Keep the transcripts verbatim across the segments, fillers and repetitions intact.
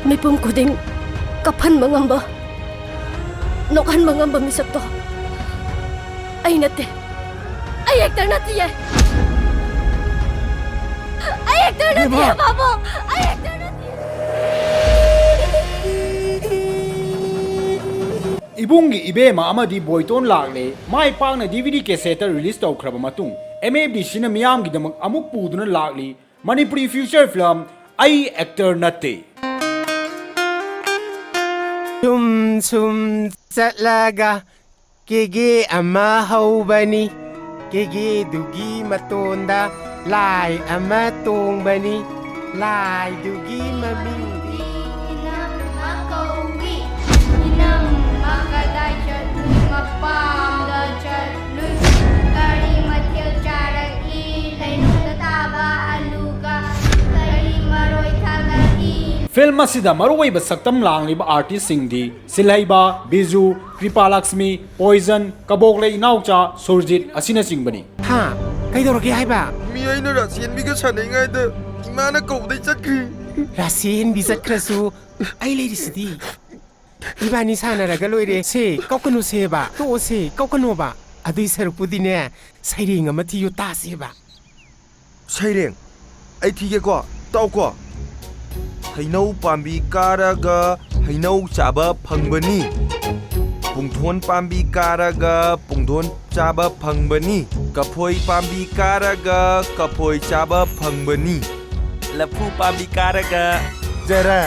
ꯃꯤꯄꯨꯝ ꯈꯨꯗꯤꯡ ꯀꯞꯍꯟꯕ ꯉꯝꯕ, ꯅꯣꯛꯍꯟꯕ ꯉꯝꯕ ꯃꯤꯁꯛꯇꯣ ꯑꯩ ꯅꯠꯇꯦ꯫ ꯑꯩ ꯑꯦꯛꯇꯔ ꯅꯠꯇꯤꯌꯦ꯫ ꯑꯩ ꯑꯦꯛꯇꯔ ꯅꯠꯇꯤꯌꯦ, ꯏꯕꯦꯝꯃ! ꯕꯥꯕꯨ꯫ ꯑꯩ ꯑꯦꯛꯇꯔ ꯅꯠꯇꯤꯌꯦ꯫ ꯏꯕꯨꯡꯒꯤ ꯏꯕꯦꯝꯃ ꯑꯃꯗꯤ ꯕꯣꯏꯇꯣꯟ ꯂꯥꯛꯂꯦ꯫ ꯃꯥꯏ ꯄꯥꯛꯅ ꯗꯤ ꯚꯤ ꯗꯤ ꯀꯦꯁꯦꯠꯇ ꯔꯤꯂꯤꯁ ꯇꯧꯈ꯭ꯔꯕ ꯃꯇꯨꯡ, ꯑꯦꯝ ꯑꯦꯐ ꯗꯤ ꯁꯤꯅ ꯃꯤꯌꯥꯝꯒꯤꯗꯃꯛ ꯑꯃꯨꯛ ꯄꯨꯗꯨꯅ ꯂꯥꯛꯂꯤ꯫ ꯃꯅꯤꯄꯨꯔꯤ ꯐꯤꯆꯔ ꯐꯤꯂꯝ ꯑꯩ ꯑꯦꯛꯇꯔ ꯅꯠꯇꯦ꯫ ꯁꯨꯝ ꯁꯨꯝ ꯆꯠꯂꯒ ꯀꯦꯒꯦ ꯑꯃ ꯍꯧꯕꯅꯤ꯫ ꯀꯦꯒꯦꯗꯨꯒꯤ ꯃꯇꯣꯟꯗ ꯂꯥꯏ ꯑꯃ ꯇꯣꯡꯕꯅꯤ꯫ ꯂꯥꯏꯗꯨꯒꯤ ꯃꯃꯤꯡꯗꯤ ꯏꯅꯝꯃ ꯀꯧꯏ꯫ ꯏꯅꯝꯃ ꯀꯗꯥꯏ ꯆꯠꯂꯨꯏ? ꯃꯄꯥꯝꯗ ꯆꯠꯂꯨꯏ꯫ ꯀꯔꯤ ꯃꯊꯦꯜ ꯆꯥꯔꯛꯏ? ꯂꯩꯅꯨꯡꯗ ꯇꯥꯕ ꯑꯂꯨꯒ ꯀꯔꯤ ꯃꯔꯣꯏ ꯊꯥꯛꯂꯛꯏ? ꯐꯤꯜꯝ ꯑꯁꯤꯗ ꯃꯔꯨꯑꯣꯏꯕ ꯁꯛꯇꯝ ꯂꯥꯡꯂꯤꯕ ꯑꯥꯔꯇꯤꯁꯁꯤꯡꯗꯤ ꯁꯤꯜꯍꯩꯕ, ꯕꯤꯖꯨ, ꯀ꯭ꯔꯤꯄꯥꯂꯛꯁꯃꯤ, ꯄꯣꯏꯖꯟ, ꯀꯕꯣꯛꯂꯩ ꯏꯅꯥꯎꯆꯥ, ꯁꯨꯔꯖꯤꯠ ꯑꯁꯤꯅꯆꯤꯡꯕꯅꯤ꯫ ꯍꯥ? ꯀꯩꯗꯧꯔꯒꯦ ꯍꯥꯏꯕ? ꯃꯤ ꯑꯩꯅ ꯔꯥꯁꯤ ꯍꯦꯟꯕꯤꯒ ꯁꯥꯟꯅꯩꯉꯩꯗ ꯏꯃꯥꯅ ꯀꯧꯕꯗꯩ ꯆꯠꯈ꯭ꯔꯦ꯫ ꯔꯥꯁꯤ ꯍꯦꯟꯕꯤ ꯆꯠꯈ꯭ꯔꯁꯨ ꯑꯩ ꯂꯩꯔꯤꯁꯤꯗꯤ꯫ ꯏꯕꯥꯅꯤ ꯁꯥꯟꯅꯔꯒ ꯂꯣꯏꯔꯦ꯫ ꯁꯦ, ꯀꯞꯀꯅꯨ ꯁꯦꯕ꯫ ꯇꯣꯛꯑꯣꯁꯦ, ꯀꯞꯀꯅꯣꯕ꯫ ꯑꯗꯨꯏ ꯁꯔꯨꯛꯄꯨꯗꯤꯅꯦ, ꯁꯩꯔꯦꯡ ꯑꯃ ꯊꯤꯌꯨ ꯇꯥꯁꯦꯕ꯫ ꯁꯩꯔꯦꯡ? ꯑꯩ ꯊꯤꯒꯦꯀꯣ, ꯇꯥꯎꯀꯣ꯫ ꯍꯩꯅꯧ ꯄꯥꯝꯕꯤ ꯀꯥꯔꯒ ꯍꯩꯅꯧ ꯆꯥꯕ ꯐꯪꯕꯅꯤ꯫ ꯄꯨꯡꯊꯣꯟ ꯄꯥꯝꯕꯤ ꯀꯥꯔꯒ ꯄꯨꯡꯊꯣꯟ ꯆꯥꯕ ꯐꯪꯕꯅꯤ꯫ ꯀꯐꯣꯏ ꯄꯥꯝꯕꯤ ꯀꯥꯔꯒ ꯀꯐꯣꯏ ꯆꯥꯕ ꯐꯪꯕꯅꯤ꯫ ꯂꯐꯨ ꯄꯥꯝꯕꯤ ꯀꯥꯔꯒ ꯖꯔ,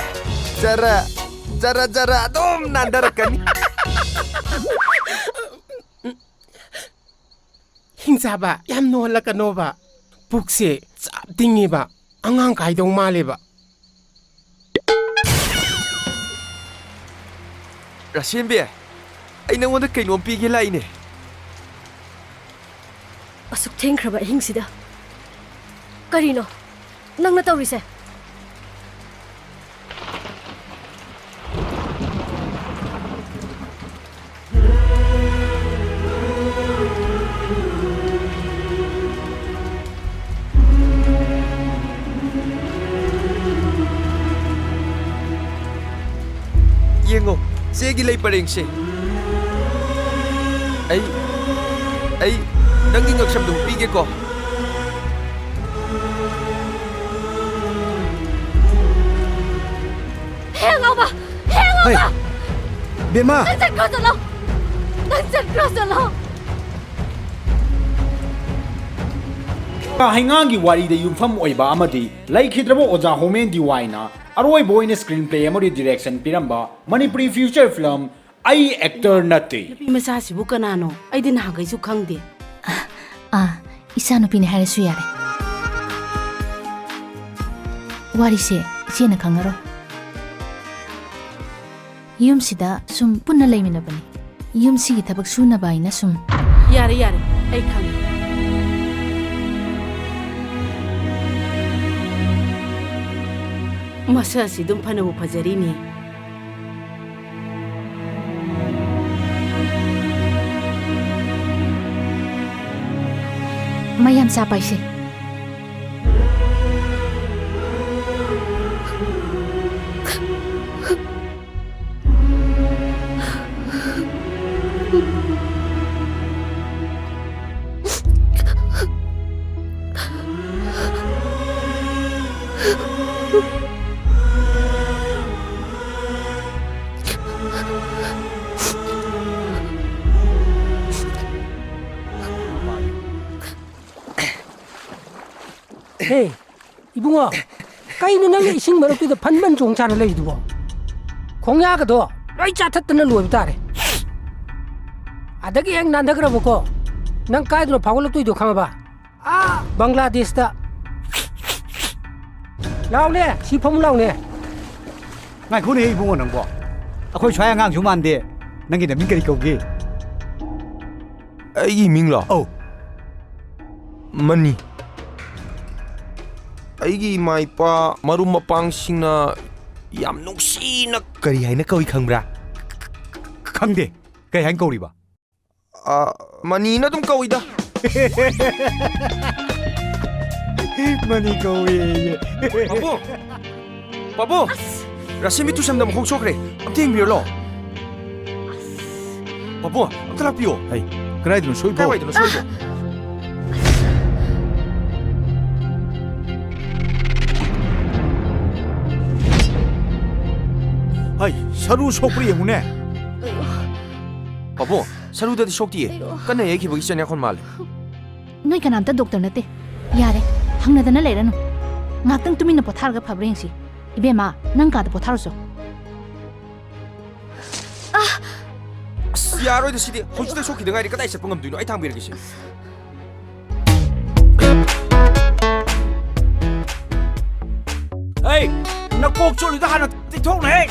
ꯖꯔ, ꯖꯔ, ꯖꯔ ꯑꯗꯨꯝ ꯅꯥꯟꯊꯔꯛꯀꯅꯤ꯫ ꯍꯤꯡꯆꯥꯕ, ꯌꯥꯝ ꯅꯣꯜꯂꯛꯀꯅꯣꯕ꯫ ꯄꯨꯛꯁꯦ ꯆꯞ ꯇꯤꯡꯉꯤꯕ꯫ ꯑꯉꯥꯡ ꯀꯥꯏꯗꯧ ꯃꯥꯜꯂꯦꯕ꯫ ꯔꯥꯁꯦꯟꯕꯤ, ꯑꯩ ꯅꯉꯣꯟꯗ ꯀꯩꯅꯣꯝ ꯄꯤꯒꯦ ꯂꯥꯛꯏꯅꯦ꯫ ꯑꯁꯨꯛ ꯊꯦꯡꯈ꯭ꯔꯕ ꯑꯍꯤꯡꯁꯤꯗ? ꯀꯔꯤꯅꯣ ꯅꯪꯅ ꯇꯧꯔꯤꯁꯦ? ꯆꯦꯒꯤ ꯂꯩ ꯄꯔꯦꯡꯁꯦ꯫ ꯑꯩ, ꯑꯩ ꯅꯪꯒꯤ ꯉꯛꯁꯝꯗꯣ ꯍꯨꯛꯄꯤꯒꯦꯀꯣ꯫ ꯍꯦ ꯑꯉꯥꯎꯕ! ꯍꯦ ꯑꯉꯥꯎꯕ! ꯍꯩ! ꯕꯦꯝꯃ! ꯅꯪ ꯆꯠꯈ꯭ꯔꯣ ꯆꯠꯂꯣ! ꯅꯪ ꯆꯠꯈ꯭ꯔꯣ ꯆꯠꯂꯣ! ꯍꯩꯉꯥꯡꯒꯤ ꯋꯥꯔꯤꯗ ꯌꯨꯝꯐꯝ ꯑꯣꯏꯕ ꯑꯃꯗꯤ ꯂꯩꯈꯤꯗ꯭ꯔꯕ ꯑꯣꯖꯥ ꯍꯣꯃꯦꯟ ꯗꯤꯋꯥꯏꯅ ꯑꯔꯣꯏꯕ ꯑꯣꯏꯅ screenplay ꯑꯃꯗꯤ direction ꯄꯤꯔꯝꯕ ꯃꯅꯤꯄꯨꯔꯤ feature film ꯑꯩ actor ꯅꯠꯇꯦ꯫ ꯅꯨꯄꯤ ꯃꯆꯥꯁꯤꯕꯨ ꯀꯅꯥꯅꯣ? ꯑꯩꯗꯤ ꯅꯍꯥꯟꯈꯩꯁꯨ ꯈꯪꯗꯦ꯫ ꯑꯥ, ꯏꯆꯥꯅꯨꯄꯤꯅꯦ ꯍꯥꯏꯔꯁꯨ ꯌꯥꯔꯦ꯫ ꯋꯥꯔꯤꯁꯦ ꯏꯆꯦꯅ ꯈꯪꯉꯔꯣꯏ꯫ ꯌꯨꯝꯁꯤꯗ ꯁꯨꯝ ꯄꯨꯟꯅ ꯂꯩꯃꯤꯟꯅꯕꯅꯤ꯫ ꯌꯨꯝꯁꯤꯒꯤ ꯊꯕꯛ ꯁꯨꯅꯕ ꯍꯥꯏꯅ ꯁꯨꯝ꯫ ꯌꯥꯔꯦ, ꯌꯥꯔꯦ, ꯑꯩ ꯈꯪꯉꯦ꯫ ꯃꯁꯛ ꯑꯁꯤ ꯑꯗꯨꯝ ꯐꯅꯕꯨ ꯐꯖꯔꯤꯅꯦ꯫ ꯃꯌꯥꯝ ꯆꯥ ꯄꯥꯏꯁꯦ꯫ ꯍꯦ, ꯏꯕꯨꯡꯉꯣ, ꯀꯩꯅꯣ ꯅꯪꯅ ꯏꯁꯤꯡ ꯃꯔꯛꯇꯨꯗ ꯐꯟ ꯐꯟ ꯆꯣꯡ ꯁꯥꯟꯅ ꯂꯩꯔꯤꯗꯨꯕꯣ? ꯈꯣꯡꯌꯥꯒꯗꯣ ꯂꯣꯏ ꯆꯥꯊꯠꯇꯅ ꯂꯣꯏꯕ ꯇꯥꯔꯦ꯫ ꯑꯗꯒꯤ ꯍꯦꯛ ꯅꯥꯟꯊꯈ꯭ꯔꯕꯀꯣ, ꯅꯪ ꯀꯥꯏꯗꯅꯣ ꯐꯥꯎꯒꯠꯂꯛꯇꯣꯏꯗꯣ ꯈꯪꯉꯕ? ꯑꯥ, ꯕꯪꯒ꯭ꯂꯥꯗꯦꯁꯇ꯫ ꯂꯥꯎꯅꯦ, ꯁꯤ ꯐꯝꯃꯨ ꯂꯥꯎꯅꯦ꯫ ꯉꯥꯏꯈꯣꯅꯦ ꯏꯕꯨꯡꯉꯣ ꯅꯪꯕꯣ, ꯑꯩꯈꯣꯏ ꯁ꯭ꯋꯥꯏ ꯑꯉꯥꯡꯁꯨ ꯃꯥꯟꯗꯦ꯫ ꯅꯪꯒꯤ ꯅꯃꯤꯡ ꯀꯔꯤ ꯀꯧꯒꯦ? ꯑꯩꯒꯤ ꯃꯤꯡꯂꯣ? ꯑꯧ꯫ ꯃꯅꯤ꯫ ꯑꯩꯒꯤ ꯏꯃꯥ ꯏꯄꯥ ꯃꯔꯨꯞ ꯃꯄꯥꯡꯁꯤꯡꯅ ꯌꯥꯝ ꯅꯨꯡꯁꯤꯅ ꯀꯔꯤ ꯍꯥꯏꯅ ꯀꯧꯏ ꯈꯪꯕ꯭ꯔꯥ? ꯈꯪꯗꯦ꯫ ꯀꯩ ꯍꯥꯏꯅ ꯀꯧꯔꯤꯕ? ꯑ, ꯃꯅꯤꯅ ꯑꯗꯨꯝ ꯀꯧꯏꯗ꯫ ꯃꯅꯤ ꯀꯧꯏꯌꯦ꯫ ꯄꯥꯕꯨꯡ! ꯄꯥꯕꯨꯡ! ꯑꯁ! ꯔꯥꯁꯤꯃꯤ ꯇꯨꯁꯟꯗ ꯃꯈꯣꯡ ꯁꯣꯛꯈ꯭ꯔꯦ꯫ ꯑꯝꯇ ꯌꯦꯡꯕꯤꯔꯨꯂꯣ꯫ ꯄꯥꯕꯨꯡ, ꯑꯝꯇ ꯂꯥꯛꯄꯤꯌꯣ꯫ ꯍꯩ, ꯀꯗꯥꯏꯗꯅꯣ ꯁꯣꯏꯕꯣ? ꯀꯥꯏꯋꯥꯏꯗꯅꯣ ꯁꯣꯏꯕꯣ? ꯍꯩ, ꯁꯔꯨ ꯁꯣꯛꯄ꯭ꯔꯥ ꯌꯦꯡꯉꯨꯅꯦ꯫ ꯄꯥꯕꯨꯡ, ꯁꯔꯨꯗꯗꯤ ꯁꯣꯛꯇꯤꯌꯦ꯫ ꯑꯩꯌꯣ꯫ ꯀꯟꯅ ꯌꯩꯈꯤꯕꯒꯤ ꯆꯩꯅꯥꯈꯣꯟ ꯃꯥꯜꯂꯦ꯫ ꯅꯣꯏ ꯀꯅꯥꯝꯇ ꯗꯣꯛꯇꯔ ꯅꯠꯇꯦ꯫ ꯌꯥꯔꯦ, ꯍꯪꯅꯗꯅ ꯂꯩꯔꯅꯨ꯫ ꯉꯥꯛꯇꯪ ꯇꯨꯃꯤꯟꯅ ꯄꯣꯊꯥꯔꯒ ꯐꯕ꯭ꯔꯥ ꯌꯦꯡꯁꯤ꯫ ꯏꯕꯦꯝꯃ, ꯅꯪ ꯀꯥꯗ ꯄꯣꯊꯥꯔꯨꯆꯣ꯫ ꯑꯁ, ꯌꯥꯔꯣꯏꯗ ꯁꯤꯗꯤ꯫ ꯍꯧꯖꯤꯛꯇ ꯁꯣꯛꯈꯤꯗ ꯉꯥꯏꯔꯤ꯫ ꯀꯗꯥꯏ ꯆꯠꯄ ꯉꯝꯗꯣꯏꯅꯣ? ꯑꯩ ꯊꯥꯡꯕꯤꯔꯒꯦꯁꯦ꯫ ꯍꯩ! ꯅꯀꯣꯛ ꯆꯣꯠꯂꯤꯗꯣ ꯍꯥꯟꯅ ꯇꯩꯊꯣꯛꯅꯦꯍꯦ!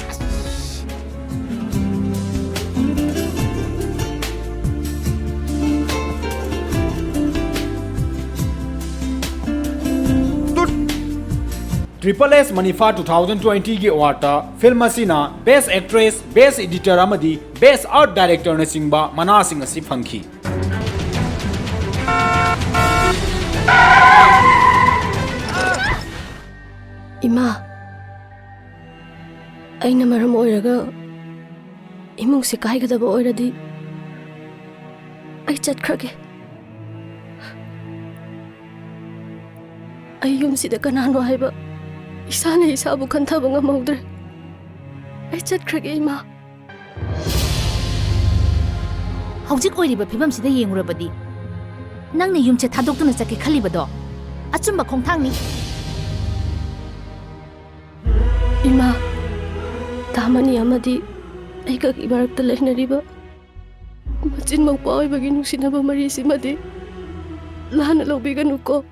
ꯇꯨꯠ! Triple S Manipha two thousand twenty ꯒꯤ ꯑꯦꯋꯥꯔꯗꯇ ꯐꯤꯜꯝ ꯑꯁꯤꯅ Best Actress, Best Editor ꯑꯃꯗꯤ Best Art Directorꯅꯆꯤꯡꯕ ꯃꯅꯥꯁꯤꯡ ꯑꯁꯤ ꯐꯪꯈꯤ꯫ ꯏꯃꯥ, ꯑꯩꯅ ꯃꯔꯝ ꯑꯣꯏꯔꯒ ꯏꯃꯨꯡꯁꯦ ꯀꯥꯏꯒꯗꯕ ꯑꯣꯏꯔꯗꯤ ꯑꯩ ꯆꯠꯈ꯭ꯔꯒꯦ꯫ ꯑꯩ ꯌꯨꯝꯁꯤꯗ ꯀꯅꯥꯅꯣ ꯍꯥꯏꯕ ꯏꯁꯥꯅ ꯏꯁꯥꯕꯨ ꯈꯟꯊꯕ ꯉꯝꯍꯧꯗ꯭ꯔꯦ꯫ ꯑꯩ ꯆꯠꯈ꯭ꯔꯒꯦ, ꯏꯃꯥ꯫ ꯍꯧꯖꯤꯛ ꯑꯣꯏꯔꯤꯕ ꯐꯤꯕꯝꯁꯤꯗ ꯌꯦꯡꯉꯨꯔꯕꯗꯤ, ꯅꯪꯅ ꯌꯨꯝꯁꯦ ꯊꯥꯗꯣꯛꯇꯨꯅ ꯆꯠꯀꯦ ꯈꯜꯂꯤꯕꯗꯣ ꯑꯆꯨꯝꯕ ꯈꯣꯡꯊꯥꯡꯅꯤ꯫ ꯏꯃꯥ, ꯇꯥꯃꯅꯤ ꯑꯃꯗꯤ ꯑꯩꯒꯒꯤ ꯃꯔꯛꯇ ꯂꯩꯅꯔꯤꯕ ꯃꯆꯤꯟ ꯃꯧꯄ꯭ꯋꯥ ꯑꯣꯏꯕꯒꯤ ꯅꯨꯡꯁꯤꯅꯕ ꯃꯔꯤꯁꯤꯃꯗꯤ ꯂꯥꯟꯅ ꯂꯧꯕꯤꯒꯅꯨꯀꯣ꯫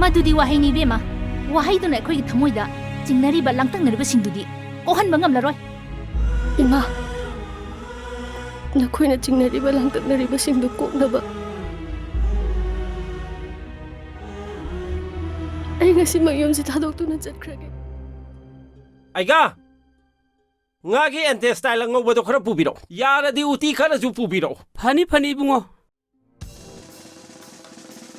ꯃꯗꯨꯗꯤ ꯋꯥꯍꯩꯅꯤ, ꯏꯕꯦꯝꯃ꯫ ꯋꯥꯍꯩꯗꯨꯅ ꯑꯩꯈꯣꯏꯒꯤ ꯊꯃꯣꯏꯗ ꯆꯤꯡꯅꯔꯤꯕ, ꯂꯥꯡꯇꯛꯅꯔꯤꯕꯁꯤꯡꯗꯨꯗꯤ ꯀꯣꯛꯍꯟꯕ ꯉꯝꯂꯔꯣꯏ꯫ ꯏꯃꯥ, ꯅꯈꯣꯏꯅ ꯆꯤꯡꯅꯔꯤꯕ, ꯂꯥꯡꯇꯛꯅꯔꯤꯕꯁꯤꯡꯗꯨ ꯀꯣꯛꯅꯕ ꯑꯩ ꯉꯁꯤꯃꯛ ꯌꯨꯝꯁꯤ ꯊꯥꯗꯣꯛꯇꯨꯅ ꯆꯠꯈ꯭ꯔꯒꯦ꯫ ꯑꯩꯒꯥ! ꯉꯥꯒꯤ intestine ꯑꯉꯧꯕꯗꯣ ꯈꯔ ꯄꯨꯕꯤꯔꯛꯑꯣ꯫ ꯌꯥꯔꯗꯤ ꯎꯇꯤ ꯈꯔꯁꯨ ꯄꯨꯕꯤꯔꯛꯑꯣ꯫ ꯐꯅꯤ, ꯐꯅꯤ, ꯏꯕꯨꯡꯉꯣ꯫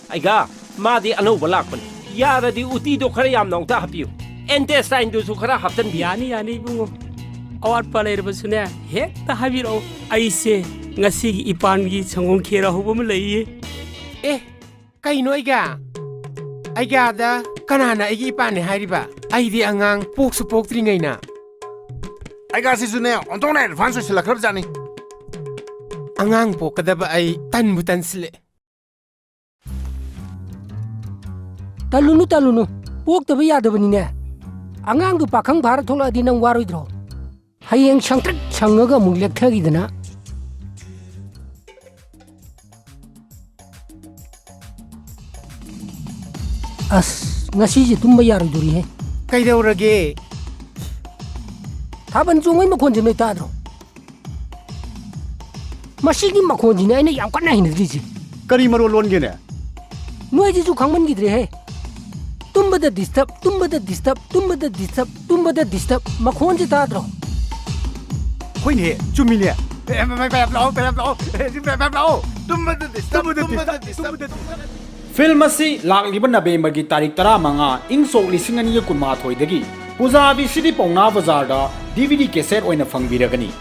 ꯑꯩꯒꯥ, ꯃꯥꯗꯤ ꯑꯅꯧꯕ ꯂꯥꯛꯄꯅꯤ꯫ ꯌꯥꯔꯗꯤ ꯎꯇꯤꯗꯣ ꯈꯔ ꯌꯥꯝꯅ ꯑꯃꯨꯛꯇ ꯍꯥꯞꯄꯤꯌꯨ꯫ Intestineꯗꯨꯁꯨ ꯈꯔ ꯍꯥꯞꯆꯤꯟꯕꯤꯌꯨ꯫ ꯌꯥꯅꯤ, ꯌꯥꯅꯤ, ꯏꯕꯨꯡꯉꯣ꯫ ꯑꯋꯥꯠꯄ ꯂꯩꯔꯕꯁꯨꯅꯦ, ꯍꯦꯛꯇ ꯍꯥꯏꯕꯤꯔꯛꯑꯣ꯫ ꯑꯩꯁꯦ ꯉꯁꯤꯒꯤ ꯏꯄꯥꯟꯒꯤ ꯁꯪꯒꯣꯝ ꯈꯦꯔ ꯍꯧꯕ ꯑꯃ ꯂꯩꯌꯦ꯫ ꯑꯦ, ꯀꯩꯅꯣ ꯑꯩꯒ? ꯑꯩꯒꯥꯗ ꯀꯅꯥꯅ ꯑꯩꯒꯤ ꯏꯄꯥꯅꯦ ꯍꯥꯏꯔꯤꯕ? ꯑꯩꯗꯤ ꯑꯉꯥꯡ ꯄꯣꯛꯁꯨ ꯄꯣꯛꯇ꯭ꯔꯤꯉꯩꯅ꯫ ꯑꯩꯒꯥꯁꯤꯁꯨꯅꯦ, ꯑꯣꯟꯊꯣꯛꯅ advance ꯑꯣꯏꯁꯤꯜꯂꯛꯈ꯭ꯔꯕꯖꯥꯠꯅꯤ꯫ ꯑꯉꯥꯡ ꯄꯣꯛꯀꯗꯕ ꯑꯩ ꯇꯟꯕꯨ ꯇꯟꯁꯤꯜꯂꯦ꯫ ꯇꯜꯂꯨꯅꯨ, ꯇꯜꯂꯨꯅꯨ꯫ ꯄꯣꯛꯇꯕ ꯌꯥꯗꯕꯅꯤꯅꯦ꯫ ꯑꯉꯥꯡꯗꯨ ꯄꯥꯈꯪ ꯐꯥꯔ ꯊꯣꯛꯂꯛꯑꯗꯤ ꯅꯪ ꯋꯥꯔꯣꯏꯗ꯭ꯔꯣ? ꯍꯌꯦꯡ ꯁꯪꯇ꯭ꯔꯤꯛ ꯁꯪꯉꯒ ꯑꯃꯨꯛ ꯂꯦꯛꯊꯈꯤꯗꯅ꯫ ꯑꯁ, ꯉꯁꯤꯁꯦ ꯇꯨꯝꯕ ꯌꯥꯔꯣꯏꯗꯣꯔꯤꯍꯦ꯫ ꯀꯩꯗꯧꯔꯒꯦ? ꯊꯥꯕꯜ ꯆꯣꯡꯕꯩ ꯃꯈꯣꯟꯁꯦ ꯅꯣꯏ ꯇꯥꯗ꯭ꯔꯣ? ꯃꯁꯤꯒꯤ ꯃꯈꯣꯟꯁꯤꯅꯦ ꯑꯩꯅ ꯌꯥꯝ ꯀꯟꯅ ꯍꯩꯅꯗ꯭ꯔꯤꯁꯦ꯫ ꯀꯔꯤ ꯃꯔꯣꯜ ꯂꯣꯟꯒꯦꯅꯦ? ꯅꯣꯏꯁꯤꯁꯨ ꯈꯪꯃꯟꯈꯤꯗ꯭ꯔꯦꯍꯦ꯫ ꯇꯨꯝꯕꯗ disturb, ꯇꯨꯝꯕꯗ disturb, ꯇꯨꯝꯕꯗ disturb, ꯇꯨꯝꯕꯗ disturb꯫ ꯃꯈꯣꯟꯁꯦ ꯇꯥꯗ꯭ꯔꯣ? ꯍꯣꯏꯅꯦ, ꯆꯨꯝꯃꯤꯅꯦ꯫ ꯑꯦ, ꯃ-, ꯃ-, ꯃꯌꯥꯝ ꯂꯥꯛꯑꯣ, ꯃꯌꯥꯝ ꯂꯥꯛꯑꯣ꯫ ꯑꯦ, ꯁꯤ ꯃꯌꯥꯝ ꯂꯥꯛꯑꯣ꯫ ꯇꯨꯝꯕꯗ disturb, ꯇꯨꯝꯕꯗ ꯇꯨꯝꯕꯗ disturb, disturb꯫ ꯇꯨꯝꯕꯗ disturb꯫ ꯐꯤꯜꯝ ꯑꯁꯤ ꯂꯥꯛꯂꯤꯕ ꯅꯕꯦꯝꯕꯔꯒꯤ ꯇꯥꯔꯤꯛ ꯇꯔꯥꯃꯉꯥ, ꯏꯪ ꯁꯣꯛ ꯂꯤꯁꯤꯡ ꯑꯅꯤꯒ ꯀꯨꯟꯃꯥꯊꯣꯏꯗꯒꯤ ꯄꯨꯖꯥ ꯚꯤ ꯁꯤ ꯗꯤ ꯄꯥꯎꯅꯥ ꯕꯖꯥꯔꯗ ꯗꯤ ꯚꯤ ꯗꯤ ꯀꯦꯁꯦꯠ ꯑꯣꯏꯅ ꯐꯪꯕꯤꯔꯒꯅꯤ꯫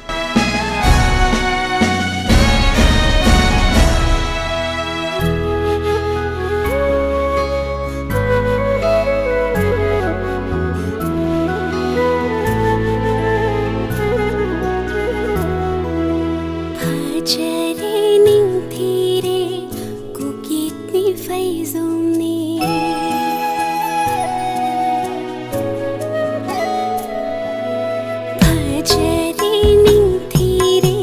ꯐꯖꯔꯦ ꯅꯤꯡꯊꯤꯔꯦ ꯀꯨꯀꯤꯠꯅꯤ ꯐꯩꯖꯣꯝꯅꯤ꯫ ꯐꯖꯔꯦ ꯅꯤꯡꯊꯤꯔꯦ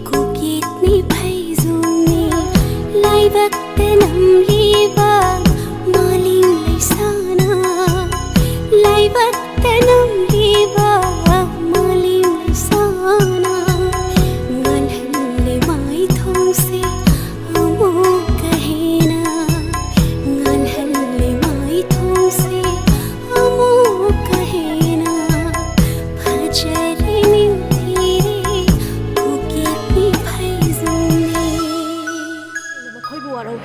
ꯀꯨꯀꯤꯠꯅꯤ ꯐꯩꯖꯣꯝꯅꯤ꯫ ꯂꯥꯏꯕꯛꯇ ꯅꯝꯂꯤꯕ ꯃꯥꯂꯦꯝ ꯂꯩꯁꯥꯅ꯫ ꯂꯥꯏꯕꯛꯇ ꯅꯝꯂꯤꯕ ꯃꯥꯂꯦꯝ ꯂꯩꯁꯥꯅ꯫ ꯉꯥꯜꯍꯜꯂꯦ ꯃꯥꯏꯊꯣꯡꯁꯦ ꯑꯃꯨꯛꯀ ꯍꯦꯟꯅ꯫ ꯉꯥꯜꯍꯜꯂꯦ ꯃꯥꯏꯊꯣꯡꯁꯦ ꯑꯃꯨꯛꯀ ꯍꯦꯟꯅ꯫ ꯐꯖꯔꯦ ꯅꯤꯡꯊꯤꯔꯦ ꯀꯨꯀꯤꯠꯅꯤ ꯐꯩꯖꯣꯝꯅꯤ꯫ ꯃꯈꯣꯏꯕꯨ ꯋꯥꯔꯧꯏ꯫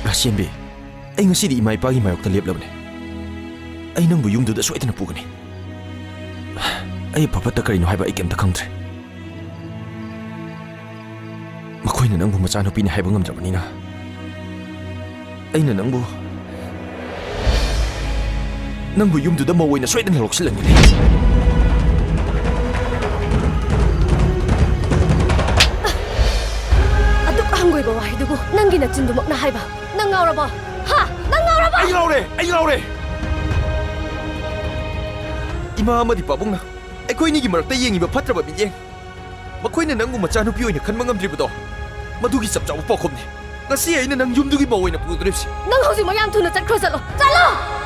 ꯔꯥꯁꯦꯝꯕꯤ, ꯑꯩ ꯉꯁꯤꯗꯤ ꯏꯃꯥ ꯏꯄꯥꯒꯤ ꯃꯥꯌꯣꯛꯇ ꯂꯦꯞꯂꯕꯅꯦ꯫ ꯑꯩ ꯅꯪꯕꯨ ꯌꯨꯝꯗꯨꯗ ꯁꯣꯏꯗꯅ ꯄꯨꯒꯅꯤ꯫ ꯑꯩ ꯑꯐ ꯐꯠꯇ ꯀꯔꯤꯅꯣ ꯍꯥꯏꯕ ꯑꯩ ꯀꯩꯝꯇ ꯈꯪꯗ꯭ꯔꯦ꯫ ꯃꯈꯣꯏꯅ ꯅꯪꯕꯨ ꯃꯆꯥꯅꯨꯄꯤꯅꯤ ꯍꯥꯏꯕ ꯉꯝꯗ꯭ꯔꯕꯅꯤꯅ, ꯑꯩꯅ ꯅꯪꯕꯨ, ꯅꯪꯕꯨ ꯌꯨꯝꯗꯨꯗ ꯃꯧ ꯑꯣꯏꯅ ꯁꯣꯏꯗꯅ ꯂꯧꯁꯤꯜꯍꯟꯒꯅꯤ꯫ ꯑꯗꯨꯛ ꯍꯪꯒꯣꯏꯕ ꯋꯥꯍꯩꯗꯨꯕꯨ ꯅꯪꯒꯤ ꯅꯆꯤꯟꯗꯨꯃꯛꯅ ꯍꯥꯏꯕ? ꯅꯪ ꯉꯥꯎꯔꯕꯣ? ꯍꯥ? ꯅꯪ ꯉꯥꯎꯔꯕꯣ? ꯑꯩ ꯉꯥꯎꯔꯦ! ꯑꯩ ꯉꯥꯎꯔꯦ! ꯏꯃꯥ ꯑꯃꯗꯤ ꯄꯥꯕꯨꯡꯅ ꯑꯩꯈꯣꯏꯅꯤꯒꯤ ꯃꯔꯛꯇ ꯌꯦꯡꯉꯤꯕ ꯐꯠꯇ꯭ꯔꯕ ꯃꯤꯠꯌꯦꯡ, ꯃꯈꯣꯏꯅ ꯅꯪꯕꯨ ꯃꯆꯥꯅꯨꯄꯤ ꯑꯣꯏꯅ ꯈꯟꯕ ꯉꯝꯗ꯭ꯔꯤꯕꯗꯣ, ꯃꯗꯨꯒꯤ ꯆꯞ ꯆꯥꯕ ꯄꯥꯎꯈꯨꯝꯅꯤ꯫ ꯉꯁꯤ ꯑꯩꯅ ꯅꯪ ꯌꯨꯝꯗꯨꯒꯤ ꯃꯧ ꯑꯣꯏꯅ ꯄꯨꯗꯣꯔꯤꯕꯁꯤ꯫ ꯅꯪ ꯍꯧꯖꯤꯛꯃꯛ ꯌꯥꯝ ꯊꯨꯅ ꯆꯠꯈ꯭ꯔꯣ, ꯆꯠꯂꯣ! ꯆꯠꯂꯣ!